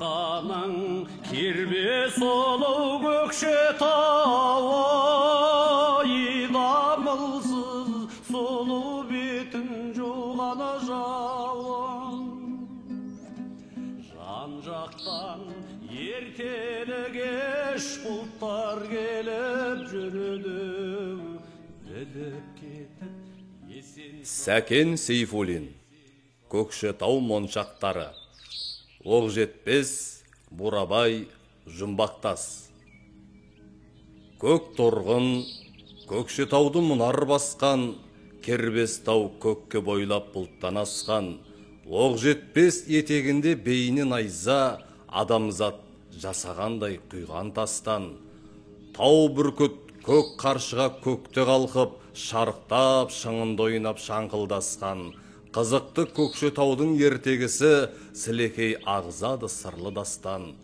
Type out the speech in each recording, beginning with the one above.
Арқаның кербез сұлу Көкшетауы, дамылсыз сұлу бетін жуған жауын. Жан жақтан ертелі кеш бұлттар келіп жүрді, іліп кетіп есен. Сәкен Сейфуллин, Көкшетау моншақтары. Оқжетпес, Бурабай, Жұмбақтас. Көк торғын, Көкшетауды мұнар басқан, кербез тау көкке бойлап бұлттан асқан. Оқжетпес етегінде бейне найза, адамзат жасағандай құйған тастан. Тау бүркіт көк қаршыға көкте қалқып, шарықтап шыңында ойнап шаңқылдасқан. Қызықты Көкшетаудың ертегісі сілекей ағызады сырлы дастан.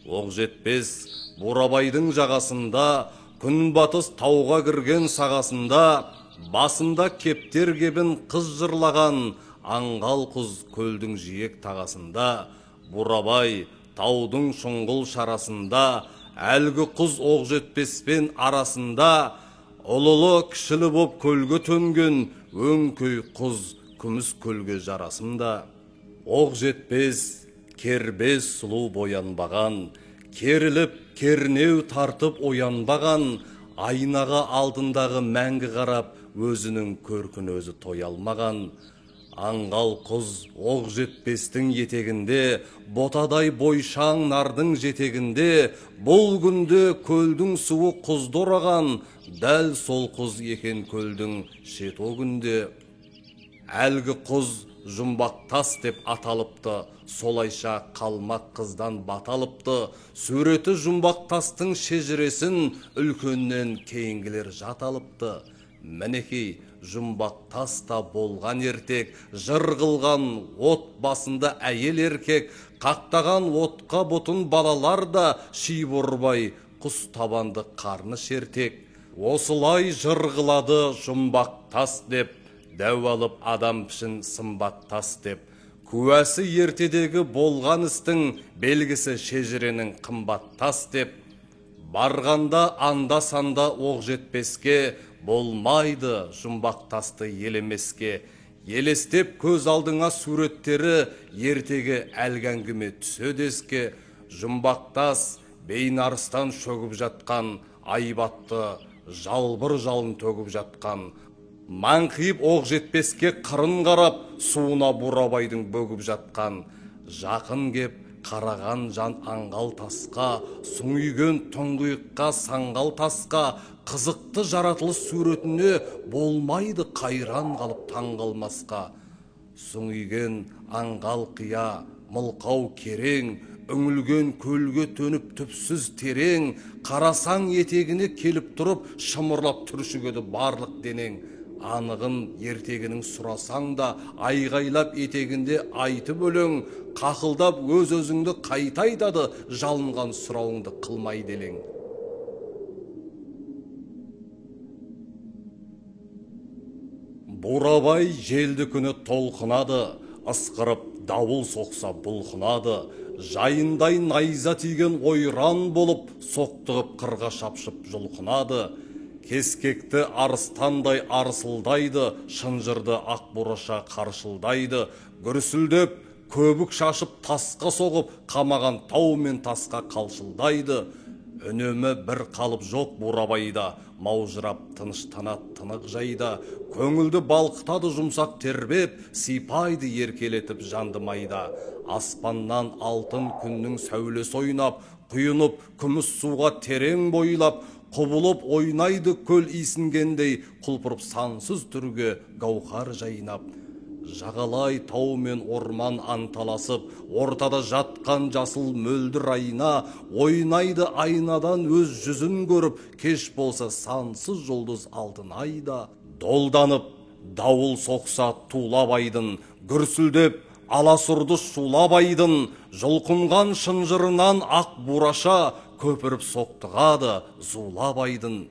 Оқжетпес Бурабайдың жағасында, күнбатыс тауға кірген сағасында, басында кептер кебін қыз жырлаған, аңғал құз көлдің жиек тағасында, Бурабай таудың шұңғыл шарасында, әлгі құз Оқжетпеспен арасында, ұлылы кішілі боп көлге төнген, өңкей құз күміс көлге жарасымда. Оқжетпес кербез сұлу боянбаған, керіліп кернеу тартып оянбаған, айнаға алдындағы мәңгі қарап, өзінің көркін өзі тоя алмаған. Аңғал құз Оқжетпестің етегінде, ботадай бойшаң нардың жетегінде, бұл күнде көлдің суы құзды ораған, дәл сол құз екен көлдің шеті о күнде. Әлгі құз Жұмбақтас деп аталыпты, солайша қалмақ қыздан баталыпты. Суреті Жұмбақтастың шежіресін үлкеннен кейінгілер жат алыпты. Мінекей, Жұмбақтас та болған ертек, жыр қылған от басында әйел еркек, қақтаған отқа бұтын балалар да шибұрбай құс табанды қарны шертек. Осылай жыр қылады Жұмбақтас деп, дәу алып адам пішін сымбат тас деп. Куәсі ертедегі болған істің белгісі шежіренің қымбат тас деп. Барғанда анда-санда Оқжетпеске болмайды Жұмбақтасты елемеске. Елестеп көз алдыңа суреттері ертегі әлгі әңгіме түседі еске. Жұмбақтас бейнарыстан шөгіп жатқан, айбатты жалбыр жалын төгіп жатқан. Маңқиып Оқжетпеске қырын қарап, суына Бурабайдың бөгіп жатқан. Жақын кеп қараған жан аңғал тасқа, сұңүйген тұңғиыққа саңғал тасқа, қызықты жаратылыс суретіне болмайды қайран қалып таң қалмасқа. Сұңүйген аңғал қия, мылқау керең, үңілген көлге төніп түпсіз терең, қарасаң етегіне келіп тұрып, шымырлап түршігеді барлық денең. Анығын ертегінің сұрасаң да, айғайлап етегінде айтып өлең, қақылдап өз-өзіңді қайта айтады, жалынған сұрауыңды қылмай делең. Бурабай желді күні толқынады, ысқырып дауыл соқса бұлқынады, жайындай найза тиген ойран болып, соқтығып қырға шапшып жұлқынады. Кескекті арыстандай арсылдайды, шынжырды ақ бураша қаршылдайды, гүрсілдеп көбік шашып тасқа соғып, қамаған тау мен тасқа қалшылдайды. Үнемі бір қалып жоқ Бурабайда, маужырап тыныштанады тынық жайда, көңілді балқытады жұмсақ тербеп, сипайды еркелетіп жанды майда. Аспаннан алтын күннің сәулесі ойнап, құйынып күміс суға терең бойлап, құбылып ойнайды көл исінгендей, құлпырып сансыз түрге гауһар жайнап. Жағалай тау мен орман анталасып, ортада жатқан жасыл мөлдір айна, ойнайды айнадан өз жүзін көріп, кеш болса сансыз жұлдыз алтын айда. Долданып дауыл соқса тулап айдын, гүрсілдеп аласұрды шулап айдын, жұлқынған шынжырынан ақ бураша көпіріп соқтығады зулап айдын.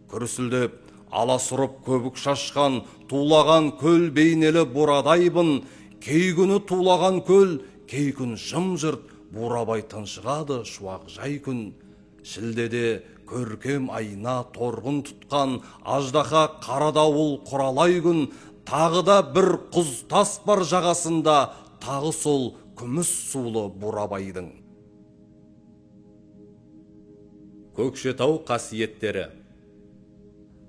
Күрсілдеп аласұрып көбік шашқан, тулаған көл бейнелі бурадайбын, кей күні тулаған көл, кей күн жым-жырт Бурабай тыншығады шуақ жай күн. Шілдеде көркем айна торғын тұтқан, аждаһа қара дауыл құралай күн. Тағы да бір құз тас бар жағасында, тағы сол күміс сулы Бурабайдың. Көкшетау қасиеттері.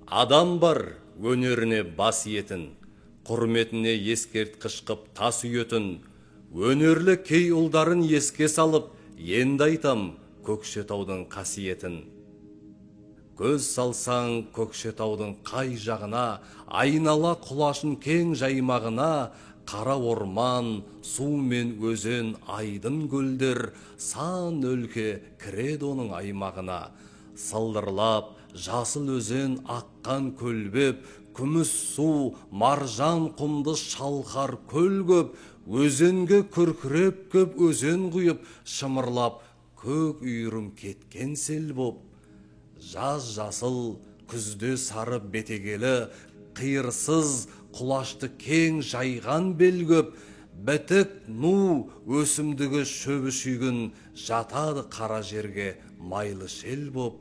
Адам бар өнеріне бас иетін, құрметіне ескерткіш қып тас үйетін, өнерлі кей ұлдарын еске салып, енді айтам Көкшетаудың қасиетін. Көз салсаң Көкшетаудың қай жағына, айнала құлашын кең жаймағына, қара орман, су мен өзен, айдын көлдер, сан өлке кіреді оның аймағына. Сылдырлап жасыл өзен аққан көлбеп, күміс су, маржан құмды шалқар көл көп, өзенге күркіреп көп өзен құйып, шымырлап көк үйірім кеткен сел боп. Жаз жасыл, күзде сары бетегелі, қиырсыз құлашты кең жайған бел көп, бітік ну өсімдігі шөбі шүйгін, жатады қара жерге майлы шел боп.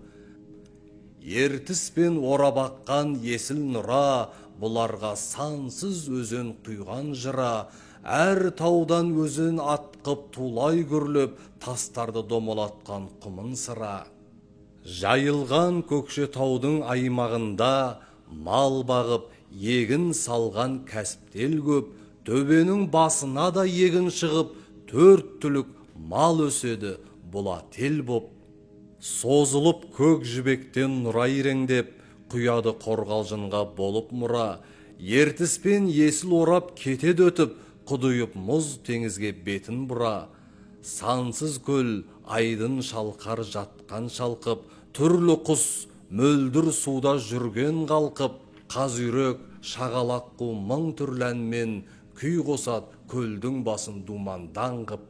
Ертіс пен орап аққан есіл нұра, бұларға сансыз өзен құйған жыра, әр таудан өзен атқып тулай күрлеп, тастарды домалатқан құмын сыра. Жайылған Көкшетаудың аймағында мал бағып, егін салған кәсіптел көп, төбенің басына да егін шығып, төрт түлік мал өседі бұла тел боп. Созылып көк жібектен нұра иреңдеп, құяды қорғалжынға болып мұра. Ертіспен есіл орап кетеді өтіп, құдиып мұз теңізге бетін бұра. Сансыз көл, айдын шалқар жатқан шалқып, түрлі құс мөлдір суда жүрген қалқып, қаз үйрек, шағалақ қу мың түрлі әнмен күй қосады көлдің басын думандан қып.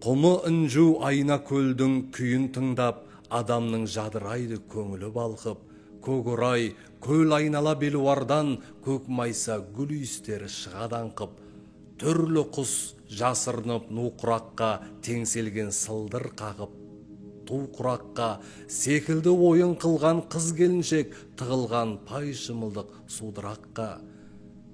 Құмы інжу айна көлдің күйін тыңдап, адамның жадырайды көңілі балқып. Көк орай, көл айнала белуардан көк майса гүл иістері шығады аңқып. Түрлі құс жасырынып ну құраққа теңселген сылдыр қағып, ту құраққа секілді ойын қылған қыз келіншек тығылған пай шымылдық судыраққа.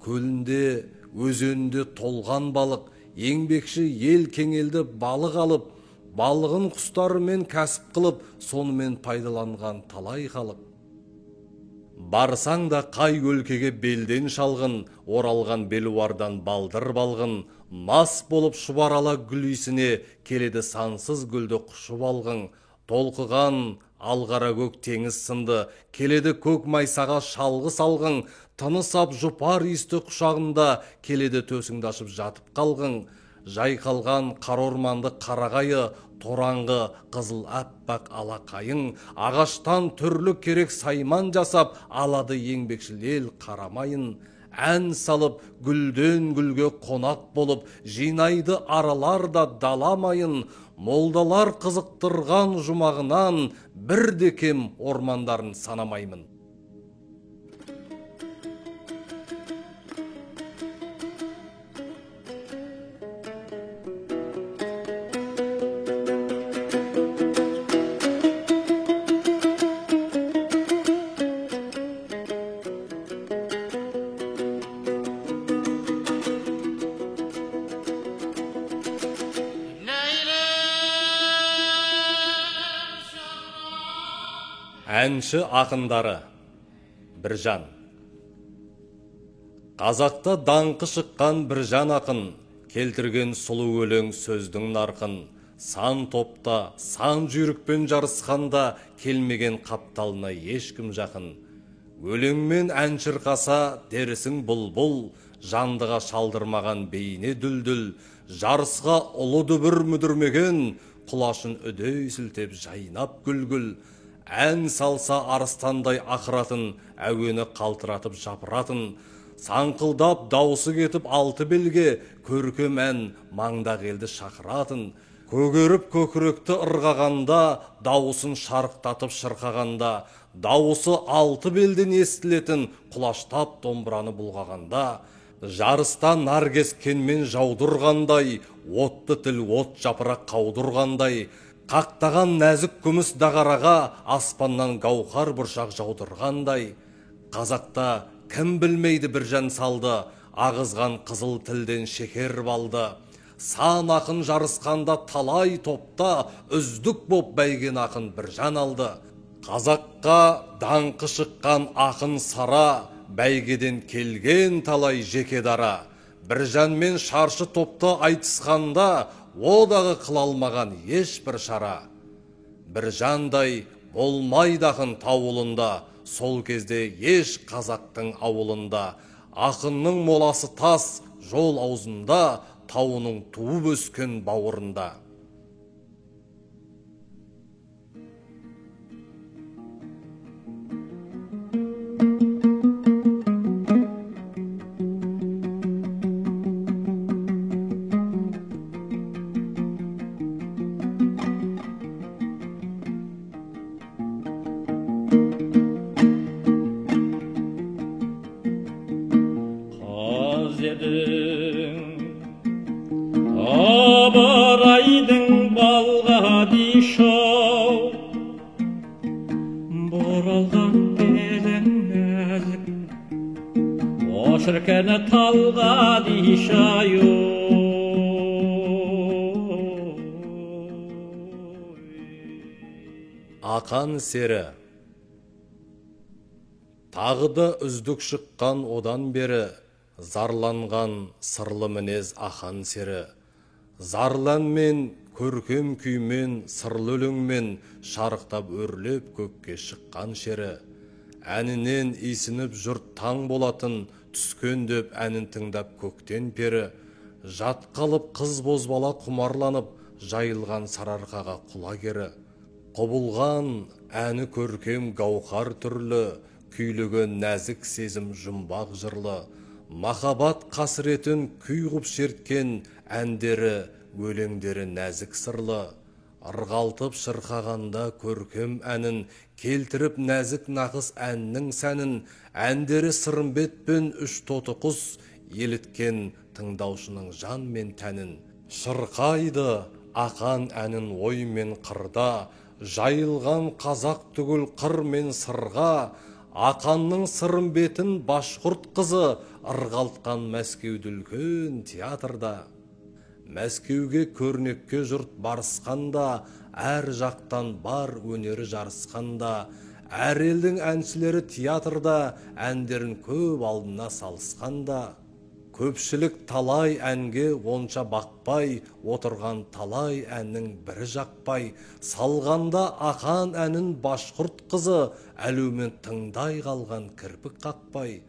Көлінде, өзенінде толған балық, еңбекші ел кеңелді балық алып, балығын құстарымен кәсіп қылып, сонымен пайдаланған талай халық. Барсаң да қай өлкеге белден шалғын, оралған белуардан балдыр балғын, мас болып шұбар ала гүл иісіне келеді сансыз гүлді құшып алғың. Толқыған алғара көк теңіз сынды, келеді көк майсаға шалғы салғың, тыныс ап жұпар иісті құшағында келеді төсіңді ашып жатып қалғың. Жайқалған қара орманды қарағайы, тораңғы қызыл аппақ алақайың, ағаштан түрлі керек сайман жасап алады еңбекшіл ел қарамайын. Ән салып гүлден гүлге қонақ болып жинайды аралар да даламайын. Молдалар қызықтырған жұмағынан бірде кем ормандарын санамаймын. Әнші ақындары. Біржан. Қазақта даңқы шыққан Біржан ақын, келтірген сұлу өлең сөздің нарқын. Сан топта, сан жүйрікпен жарысқанда келмеген қапталына ешкім жақын. Өлеңмен ән шырқаса дерісің бұлбұл, жандыға шалдырмаған бейне дүлдүл, жарысқа ұлы дүбір мүдірмеген, құлашын үдей сілтеп жайнап гүлгүл. Ән салса арыстандай ақыратын, әуені қалтыратып жапыратын, саңқылдап даусы кетіп алты белге, көркем ән маңдақ елді шақыратын. Көгеріп көкіректі ырғағанда, дауысын шарықтатып шырқағанда, дауысы алты белден естілетін, құлаштап домбыраны бұлғағанда. Жарыста наркескенмен жаудырғандай, отты тіл от жапырақ қаудырғандай, қақтаған нәзік күміс дағараға аспаннан гауһар бұршақ жаудырғандай. Қазақта кім білмейді Біржан салды, ағызған қызыл тілден шекер балды. Сан ақын жарысқанда талай топта үздік боп бәйген ақын Біржан алды. Қазаққа даңқы шыққан ақын сара, бәйгеден келген талай жеке дара. Біржанмен шаршы топта айтысқанда, одағы қыла алмаған ешбір шара. Біржандай болмайды ақын тауылында, сол кезде еш қазақтың ауылында. Ақынның моласы тас жол аузында, тауының туып өскен бауырында. Ыбырайдың балға дишау, бұралған белің нәзік, о шіркін талға дишаю. Ақан сері. Тағы да үздік шыққан одан бері, зарланған сырлы мінез Ақан сері. Зарланмен, көркем күймен, сырлы өлеңмен шарықтап өрлеп көкке шыққан шері. Әнінен исініп жұрт таң болатын, түскен деп әнін тыңдап көктен пері. Жат қалып қыз бозбала құмарланып, жайылған Сарыарқаға құлагері. Құбылған әні көркем гауһар түрлі, күйлеген нәзік сезім жұмбақ жырлы. Махаббат қасіретін күй ғып шерткен әндері, өлеңдері нәзік сырлы. Ырғалтып шырқағанда көркем әнін, келтіріп нәзік нақыс әннің сәнін, әндері Сырымбет пен үш тоты құс, еліткен тыңдаушының жан мен тәнін. Шырқайды Ақан әнін ой мен қырда, жайылған қазақ түгіл қыр мен сырға. Ақанның Сырымбетін башқұрт қызы ырғалтқан Мәскеуді үлкен театрда. Мәскеуге көрнекке жұрт барысқанда, әр жақтан бар өнері жарысқанда, әр елдің әншілері театрда әндерін көп алдына салысқанда, көпшілік талай әнге онша бақпай, отырған талай әннің бірі жақпай, салғанда Ақан әнін башқұрт қызы әлеумет тыңдай қалған кірпік қақпай.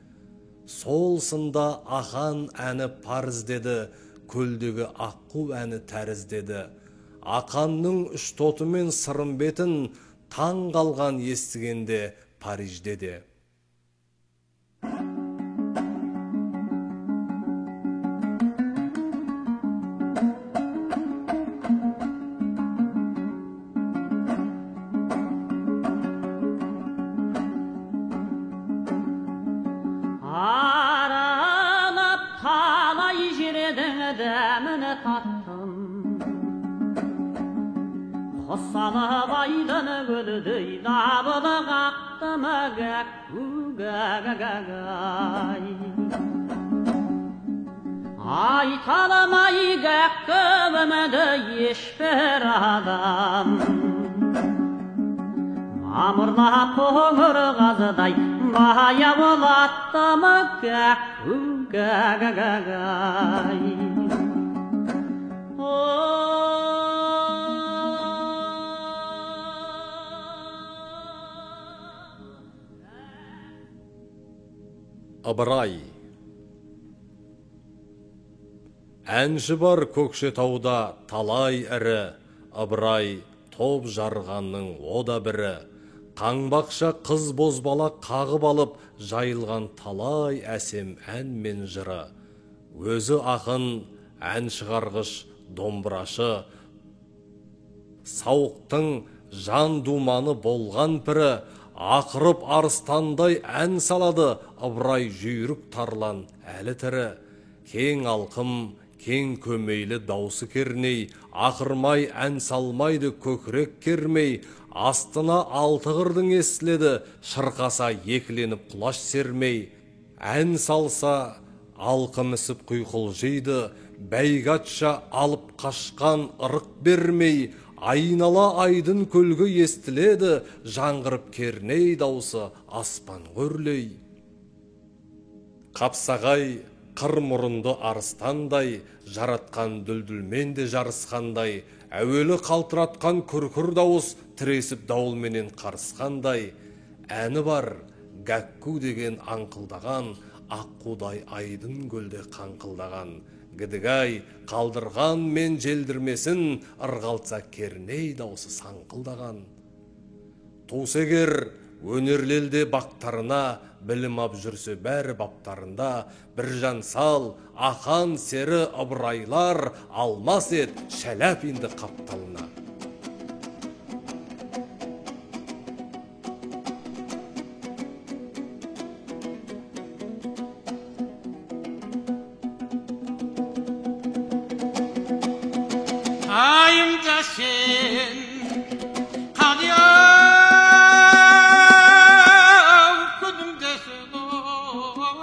Сол сында Ақан әні парыз деді, көлдегі аққу әні тәріз деді. Ақанның үш тоты мен Сырымбетін таң қалған естігенде Парижде де. Аралап талай жердің дәмін таттым, Құсалып айдын көлдей дабыл қақтым, гәк-гәк-гәк-гәй. Айта алмай гәккімді ешбір адам, мамырлап қоңыр қаздай баяулаттым, гәк-гәк-гәк-гәй. Ыбырай. Әнші бар Көкшетауда талай ірі, Ыбырай топ жарғанның о да бірі. Қаңбақша қыз бозбала қағып алып, жайылған талай әсем ән мен жыры. Өзі ақын, ән шығарғыш, домбырашы, сауықтың жан думаны болған пірі, ақырып арыстандай ән салады, Ыбырай жүйрік тарлан әлі тірі. Кең алқым, кең көмейлі даусы керней, ақырмай ән салмайды көкірек кермей, астына алты қырдың естіледі, шырқаса екіленіп құлаш сермей. Ән салса, алқым ісіп құйқылжиды, бәйгі атша алып қашқан ырық бермей, айнала айдын көлгі естіледі, жаңғырып керней даусы аспан өрлей. Қапсағай қыр мұрынды арыстандай, жаратқан дүлдүлмен де жарысқандай, әуелі қалтыратқан күркір дауыс тіресіп дауылменен қарысқандай, әні бар гәкку деген аңқылдаған, аққудай айдын көлде қаңқылдаған, гідігай қалдырған мен желдірмесін, ырғалтса керней даусы саңқылдаған. Туса егер өнерлелде бақтарына, білім ап жүрсе бәрі баптарында, Біржан сал, Ақан, Сері, Ыбырайлар алмас ет Шәләпинді қапталына. Айымда сен қадия күнімдесің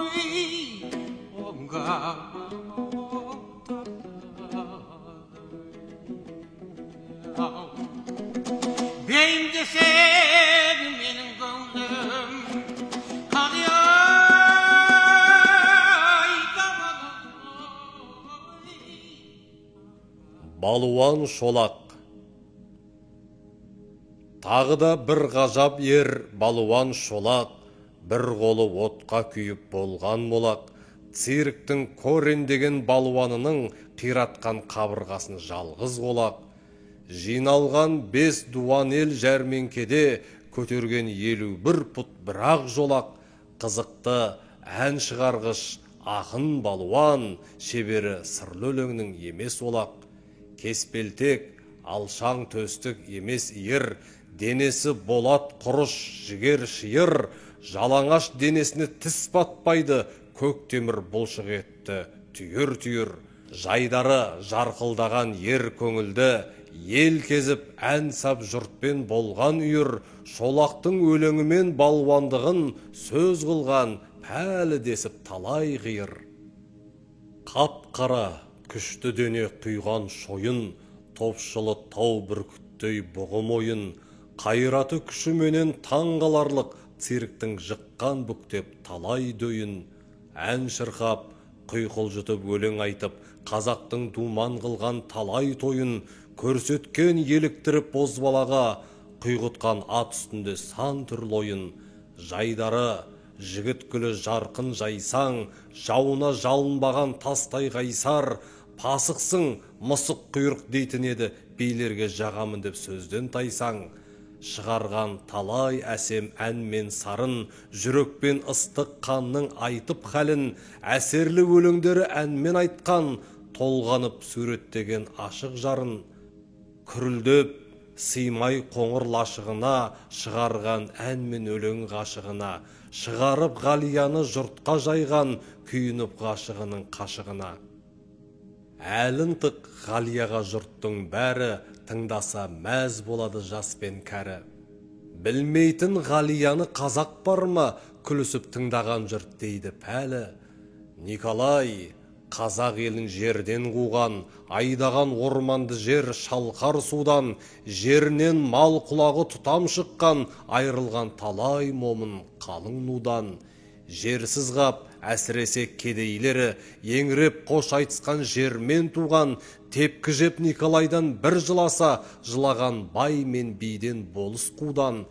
ой оңға бейімдесең менің көңілім қадия. Балуан Шолақ. Тағы да бір ғажап ер Балуан Шолақ, бір қолы отқа күйіп болған молақ, цирктің Корен деген балуанының қиратқан қабырғасын жалғыз қолақ. Жиналған 5 дуан ел жәрмеңкеде көтерген 51 пұт бір-ақ жолақ, қызықты ән шығарғыш ақын балуан, шебері сырлы өлеңнің емес олақ. Кеспелтек, алшаң төстік емес ер, денесі болат құрыш жігер шиыр, жалаңаш денесіне тіс батпайды, көк темір бұлшық етті түйір-түйір. Жайдары жарқылдаған ер көңілді, ел кезіп ән сап жұртпен болған үйір, Шолақтың өлеңімен балуандығын сөз қылған пәлі десіп талай қиыр. Қап-қара күшті дене құйған шойын, топшылы тау бүркіттей бұғы мойын, қайраты күшіменен таң қаларлық цирктің жыққан бүктеп талай дөйін, ән шырқап, құйқылжытып өлең айтып, қазақтың думан қылған талай тойын, көрсеткен еліктіріп бозбалаға, құйғытқан ат үстінде сан түрлі ойын. Жайдары жігіт күлі жарқын жайсаң, жауына жалынбаған тастай қайсар, пасықсың мысық құйрық дейтін еді, билерге жағамын деп сөзден тайсаң. Шығарған талай әсем ән мен сарын, жүрекпен ыстық қанның айтып халін, әсерлі өлеңдері әнмен айтқан, толғанып суреттеген ашық жарын. Күрілдеп сыймай қоңыр лашығына, шығарған ән мен өлең ғашығына, шығарып Ғалияны жұртқа жайған, күйініп ғашығының қашығына. Әлін тық Ғалияға жұрттың бәрі, тыңдаса мәз болады жас пен кәрі. Білмейтін Ғалияны қазақ бар ма, күлісіп тыңдаған жұрт дейді пәлі. Николай қазақ елін жерден қуған, айдаған орманды жер шалқар судан, жерінен мал құлағы тұтам шыққан, айырылған талай момын қалың нудан. Жерсіз қап, әсіресе кедейлері, еңіреп қош айтысқан жермен туған, тепкі жеп Николайдан бір жыласа, жылаған бай мен биден болыс қудан.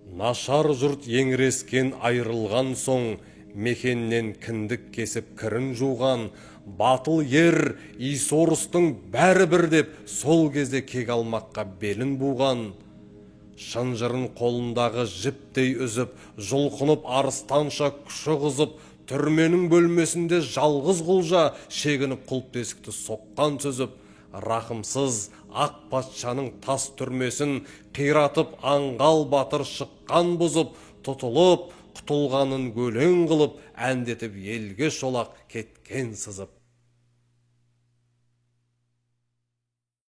Нашар жұрт еңірескен айырылған соң, мекеннен кіндік кесіп кірін жуған, батыл ер Исорыстың бәрі бір деп, сол кезде кек алмаққа белін буған. Шынжырын қолындағы жіптей үзіп, жұлқынып арыстанша күші қызып, түрменің бөлмесінде жалғыз құлжа шегініп құлып тесікті соққан сүзіп, рақымсыз ақ патшаның тас түрмесін қиратып аңғал батыр шыққан бұзып, тұтылып, Құтылғанын өлең қылып, әндетіп елге шолақ кеткен сызып.